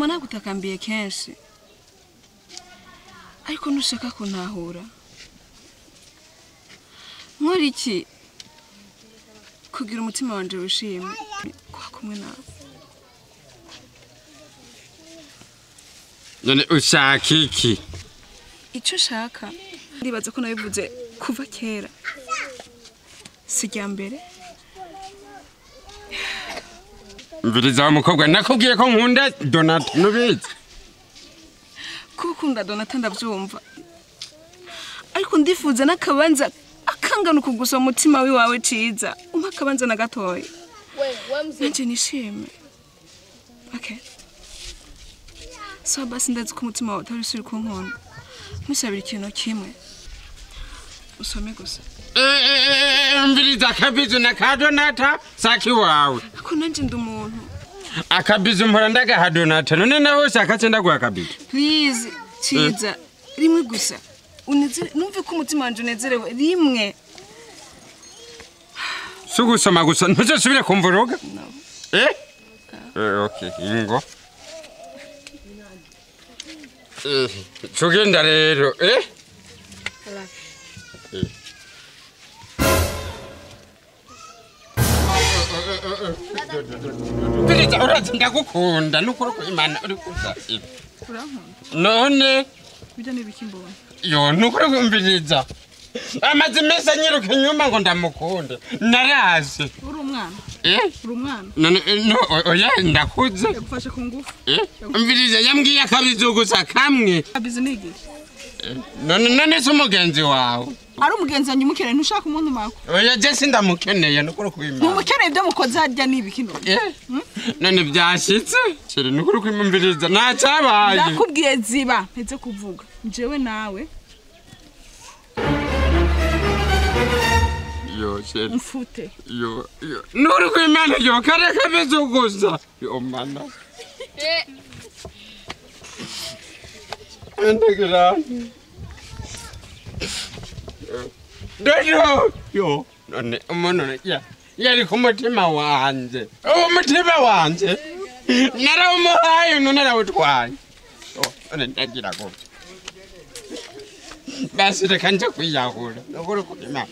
Nama nagutakambiye kenshi ariko ntushaka kuntahura. Nkora iki kugira umutima wanje wishime kwa kumwe nawe? None ushaka iki? Icyo nshaka ndibaza ko nabivuze kuva kera, si irya mbere. Mviriza wa mukobwa, nakubwiye ko nkunda Donata, nubizi? Kuba ukunda Donata ndabyumva, ariko ndifuza n'akabanza akangana ukugusa umutima wiwawe ciza. Umpa akabanza na gatoya nanje nishime. Okay. So basi ndazi ko umutima wawe utari usubira kunkunda. Ntusabire ikintu kimwe, usome gusa. Mviriza, akabizu na ka Donata saki wawe. Ako nanje ndi umuntu. Akabizu mpora ndagaha Donata, none nawe ushaka ce ndaguha akabizu? Please ciza, rimwe gusa unezere, numve ko umutima wanje unezerewe rimwe. Si ugusoma gusa, ntuzosubire kumvuruga? No. Eh? Okay, ingo. Tugenda rero, eh? Mviriza, urazi ndagukunda nukuri ko Imana uri kuza. Urankunda? None Bijya n'ibiki mbonye? yo nukuri kumviriza. Amaze iminsi anyiruka inyuma ngo ndamukunde. Narazi. Uri umwana? Eh? Uri umwana? None no oya ndakuze. Yagufashe ku ngufu? Eh? Mviriza yambwiye akabizu gusa kamwe. Abizi ni igihe. None si umugenzi wawe. Ari umugenzi wanjye umukeneye, ntushaka umuntu mako. Oya je sindamukeneye nukuri kwimana. Ntumukeneye ibyo mukoze harya ni ibiki none? Eh? None byashitse? Chere nukuri kwimviriza ntacyabaye. Ndakubwiye ziba mpeze kuvuga. Jewe nawe Yo chere. mfute. Yo yo nukuri kwimana yo kare kabizu gusa. Yo mana. Ndagira. Dodo yo none umuntu ya yari ku mutima wanje. Umutima wanje narawumuhaye none narawutwaye. Oh, none ndagira gutya. Basi reka nje kwiyahura nukuri kwimana.